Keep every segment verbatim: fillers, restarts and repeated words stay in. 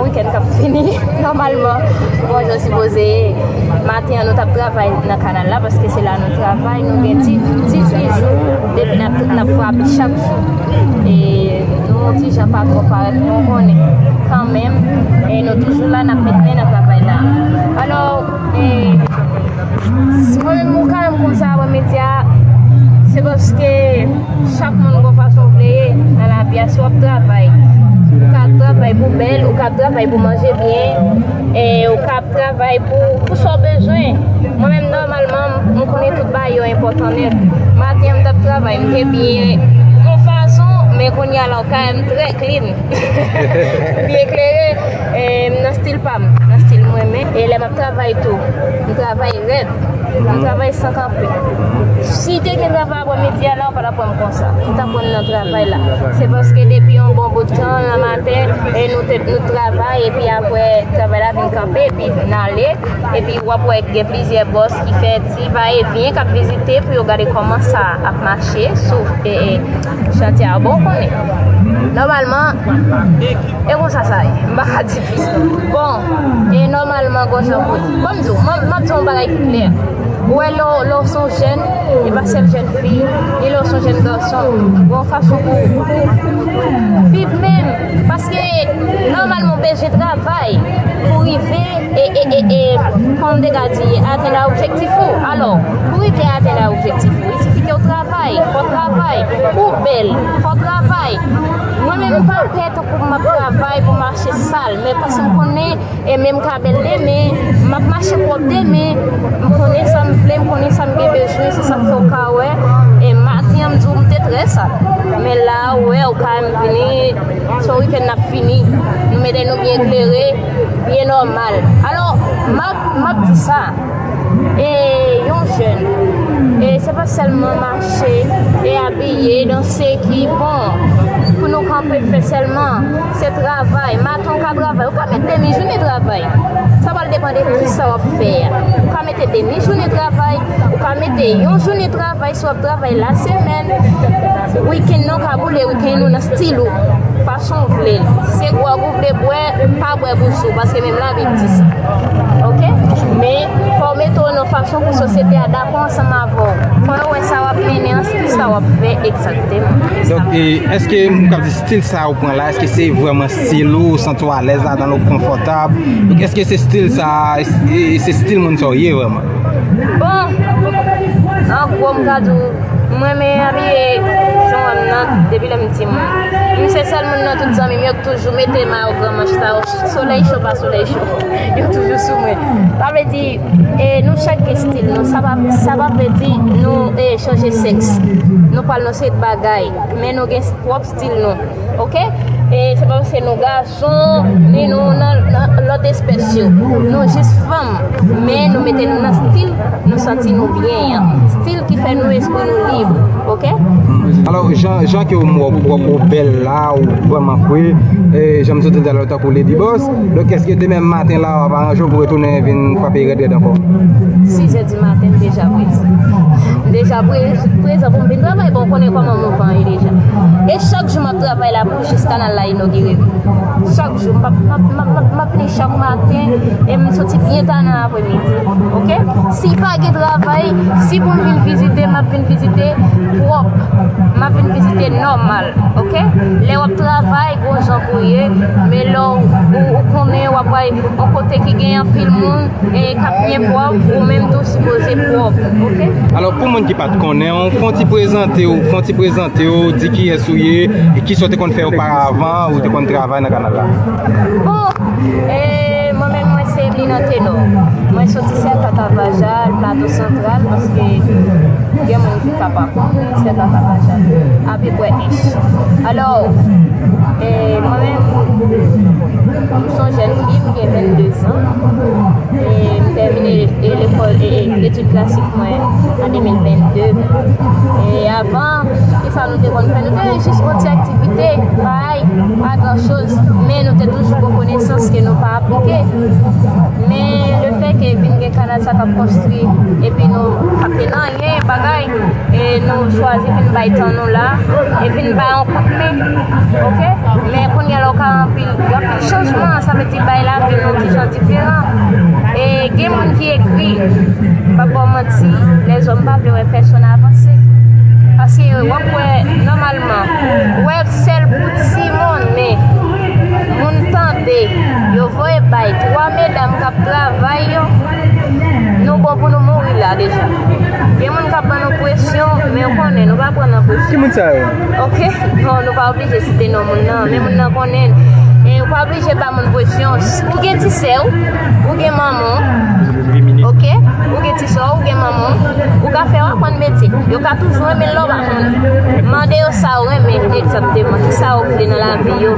Wikenn k ap fini, nòmalman, bon jan sipoze ye. Maten an, nou t ap travay nan kanal la, paske se la nou travay, nou gen ti, ti, ti jou depi n ap, n ap frape chak jou. E nou ti jan pa twò parèt, nou konnen kanmenm, e nou toujou la, n ap met men nan travay la. Alò, e, mwen menm, mwen kanmenm konsa, mwen medya, se paske chak moun gon fason w vle ye nan lavi a. Si w ap travay, ou ka ap travay pou bèl, ou ka ap travay pou manje byen, e ou ka ap travay pou, pou sa w bezwen. Mwen menm, nòmalman, m konnen tout bagay yo enpòtan nèt. Maten an, m t ap travay, m te byen yon fason, men kounye a la, w ka wè m trè clean. Byen klere, e, m nan stil pa m, nan stil mwen menm. E lè m ap travay tou, m travay rèd. M travay san kanpe. Si te gen travay aprè midi a la, ou pa t ap wè m konsa. Ou t ap wè m nan travay la. Se paske depi yon bon bout tan nan maten, e nou te, nou travay, epi aprè travay la vin kanpe, epi n ale, epi w ap wè gen plizyè bòs ki fè ti va e vyen, k ap vizite pou yo gade kòman sa ap mache sou, e, e, chantye a. Bon, ou konnen. Nòmalman, e konsa sa ye. M pa ka di plis. Bon, e nòmalman, gon jan pou, bon, m di w, m, m ap di w yon bagay ki klè. Ou wè, lè w, lè w se yon jèn, e pa sèl jèn fi, e lè w se yon jèn gason, gon fason pou, pou, pou viv menm. Paske, nòmalman, ou bezwen travay pou rive, e, e, e, e, kòm m te ka di, atenn a objektif ou. Alò, pou rive atenn a objektif ou, i sifi ke w travay, fò w travay, pou w bèl, fò w travay. Mwen menm, m pa pè tankou m ap travay pou mache sal, men paske m konnen e men m ka bèl demen, m ap mache pwòp demen, m konnen sa m vle, m konnen sa m gen bezwen, se sa k fè w ka wè. E maten an, m di w, m te trè sal. Men la, ou wè, ou ka wè m vini, se yon wikenn n ap fini. Nou mete nou byen klere, byen nòmal. Alò, m ap, m ap di sa. E yon jèn, e se pa sèlman mache, e abiye, danse ki bon pou nou kanpe fè sèlman. Se travay. Maten ou ka travay. Ou ka mete demi jounen travay. Sa pral depann de kisa w ap fè a. Ou ka mete demi jounen travay. Ou ka mete yon jounen travay si w ap travay lasemèn. Wikenn nan ou ka boule wikenn ou nan stil ou. Fason w vle l. Se gwòg ou vle bwè, pa bwè bous ou. Paske menm Labib di sa. Oke? Men, fò w mete w nan fason pou sosyete a dakò ansanm avè w. Fò yo wè sa w ap mennen an, se sa w ap fè egzakteman. Donk, e, èske moun k ap di stil sa ou pran la, èske se vrèman stil ou, ou santi w alèz ladan l, ou konfòtab? Donk, èske se stil sa, e, se stil moun sa w ye vrèman? Bon, an gwo, m ka di w, mwen renmen abiye jan w wè m nan, depi lè m timoun. M se sèl moun nan tout zanmi m yo k toujou mete mayo gran manch sa yo, solèy cho pa solèy cho. Yo toujou sou mwen. Sa vle di, e, nou chak gen stil nou. Sa pa, sa pa vle di nou, e, chanje sèks. Nou pral nan seri de bagay. Men nou gen pwòp stil nou. Oke? E se pa paske nou gason, ni nou nan, nan lòt espès yo. Nou jis fanm. Men nou mete nou nan stil nou santi nou byen an. Stil ki fè nou, espri nou lib. Oke? Alò, jan, jan ke w wè w pwòp, ou bèl la, ou vrèman fre, e, jan m sot di talè, ou tankou Lady Boss. Donk, èske demen maten la, w ap aranje w pou retounen vin frape rèd rèd ankò? Sizè di maten, m deja preze. M deja pre-, prezan pou m vin travay. Bon, ou konnen kòman mouvman ye deja. E chak jou m ap travay la pou jis kanal la inogire. Chak jou, m ap, m ap, m ap, m ap, m ap vini chak maten e m soti byen ta nan apremidi. Oke? Si pa gen travay, si pou m vin vizite, m ap vin vizite pwòp. M ap vin vizite nòmal. Oke? Lè w ap travay, gon jan pou ye, men lè w, ou, ou konnen w ap bay yon kote ki gen anpil moun, e k ap byen pwòp, ou menm tou sipoze pwòp, oke? Alò, pou moun ki pa t konnen w, fè yon ti prezante w, fè yon ti prezante w, di kiyès ou ye, e kisa w te konn fè oparavan, ou te konn travay nan kanal la. Bon, e, mwen menm, mwen se Emeline Antenor. Mwen soti Sèta Tapajal, Plato Santral, paske gen moun ki ka pa konn Sèta Tapajal. Apeprè ish. Alò, e, mwen menm, m se yon jèn fi, m gen vennde zan. E m tèmine, e, lekòl, e, e, etid klasik mwen an de mil vennde. E avan, kisa nou te konn fè? Nou te jis fè ti aktivite, bay, pa gran choz, men nou te toujou pran konesans ke nou pa aplike. Men lefètke vin gen Kanal sa t ap konstwi, epi nou pa t nan anyen bagay, e nou chwazi vin bay tan nou la, e vin bay yon kout men, oke? Men kounye a la, w ka anpil, gen anpil chanjman, sa vle di bay lavi nou ti jan diferan. E gen moun ki ekri, m p ap ba w manti, lèzòm pa vle wè pèsonn avanse. Paske w ap wè, nòmalman, w wè sèl pou timoun, men moun tande, yo voye bay twa medam k ap travay yo, nou bon pou nou mouri la deja. Gen moun k ap ban nou presyon, men w konnen, nou pa pran nan presyon. Ki moun sa yo? Oke? Non, nou pa oblije site non moun nan, men moun nan konnen. E ou pa oblije ba moun presyon. Ou gen ti sè w, ou gen manman w, oke? Ou gen ti sè w, ou gen manman w, ou ka fè yo aprann metye. Yo ka toujou renmen lè w pa konnen. Mande yo sa yo renmen egzakteman, ki sa yo vle nan lavi yo.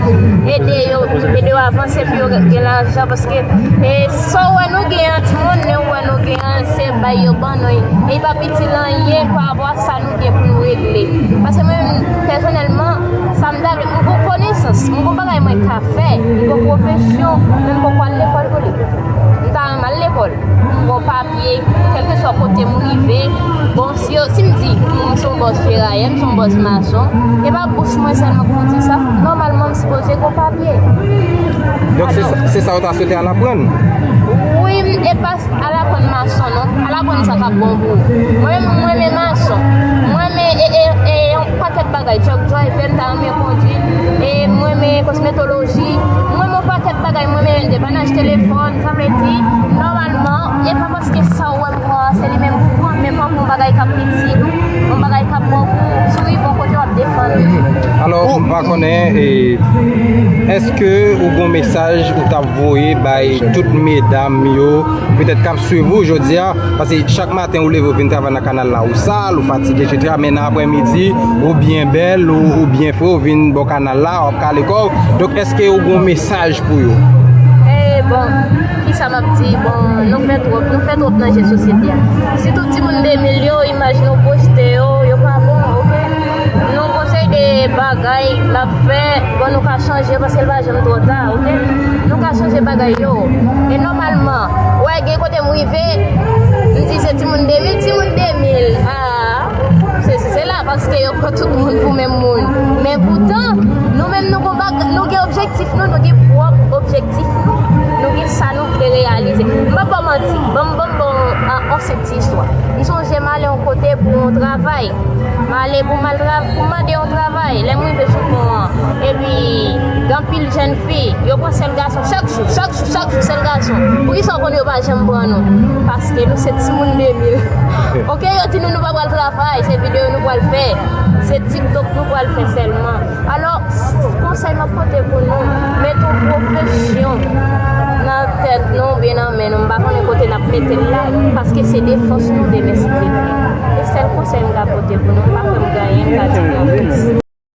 Ede yo, ede yo avanse pou yo gen lajan, paske, e, sa w wè nou gen an timoun, men w wè nou gen an, se bay yo ban nou. E li p ap itil anyen pa rapò a sa nou gen pou nou regle. Paske mwen menm, pèsonèlman, sa m ta vle, m gon konesans, m gon bagay mwen ka fè, m gon pwofesyon, men m poko al lekòl pou li. M ta renmen al lekòl, m gon papye, kèlkeswa kote m rive. Bon, si yo, si m di m se yon bòs ferayè, m se yon bòs mason, e pa bouch mwen sèlman pou m di sa, nòmalman m sipoze gon papye. Donk, se sa, se sa w ta swete al aprann? Wi, e pa al aprann mason, non. Al aprann sa k ap bon pou ou. Mwen menm, mwen renmen mason. Mwen renmen, e, e, e, yon pakèt bagay. Truck driver, m ta renmen kondui. E mwen renmen kosmetoloji. Mwen renmen yon pakèt bagay. Mwen renmen depannaj telefòn. Sa vle di, nòmalman, e pa paske sa w wè m pran an, se li menm pou pran, men fò w pran yon bagay k ap itil ou, yon bagay k ap bon pou ou. Si w rive yon kote, w ap defann ou. Alò, m pa konnen, e, èske ou gon mesaj ou t ap voye bay tout medam yo, petèt k ap swiv ou jodi a, paske chak maten ou leve, ou vin travay nan kanal la, ou sal, ou fatige, etsetera. Men nan aprèmidi, ou byen bèl, ou, ou byen fre, ou vin bò kanal la, w ap kale kò w. Donk, èske ou gon mesaj pou yo? E, bon, kisa m ap di? Bon, nou fè twòp, nou fè twòp nan je sosyete a. Sitou timoun de mil yo, imaj nou pwojte yo, yo pa bon, oke? Nou gon seri de bagay n ap fè, bon, nou ka chanje paske l pa janm twò ta, oke? Nou ka chanje bagay yo. E nòmalman, w wè, gen kote m rive, m di se timoun de mil, timoun de mil, a, sesi sela, paske yo pran tout moun pou menm moun. Men poutan, nou menm nou gon bag-, nou gen objektif nou, nou gen pwòp objektif nou, nou gen sa nou vle reyalize. M p ap ba w manti, ban m, ban m ba w, a, yon senp ti istwa. M sonje m ale yon kote pou yon travay. M ale pou m al tra-, pou m mande yon travay. Lè m rive sou pon an, epi gen anpil jèn fi, yo pran sèl gason chak jou, chak jou, chak jou, sèl gason. Poukisa w konnen yo pa janm pran nou? Paske nou se timoun de mil. Oke, yo di nou nou pa pral travay, se videyo nou pral fè, se TikTok nou pral fè sèlman. Alò, konsèy m ap pote pou nou, mete yon pwofesyon nan tèt nou oubyen nan men nou. M pa konnen kote n ap mete l la, paske se defans nou demen si Dye vle. E sèl konsèy m ka pote pou nou, m pa kwè m gen anyen m ka di nou anplis.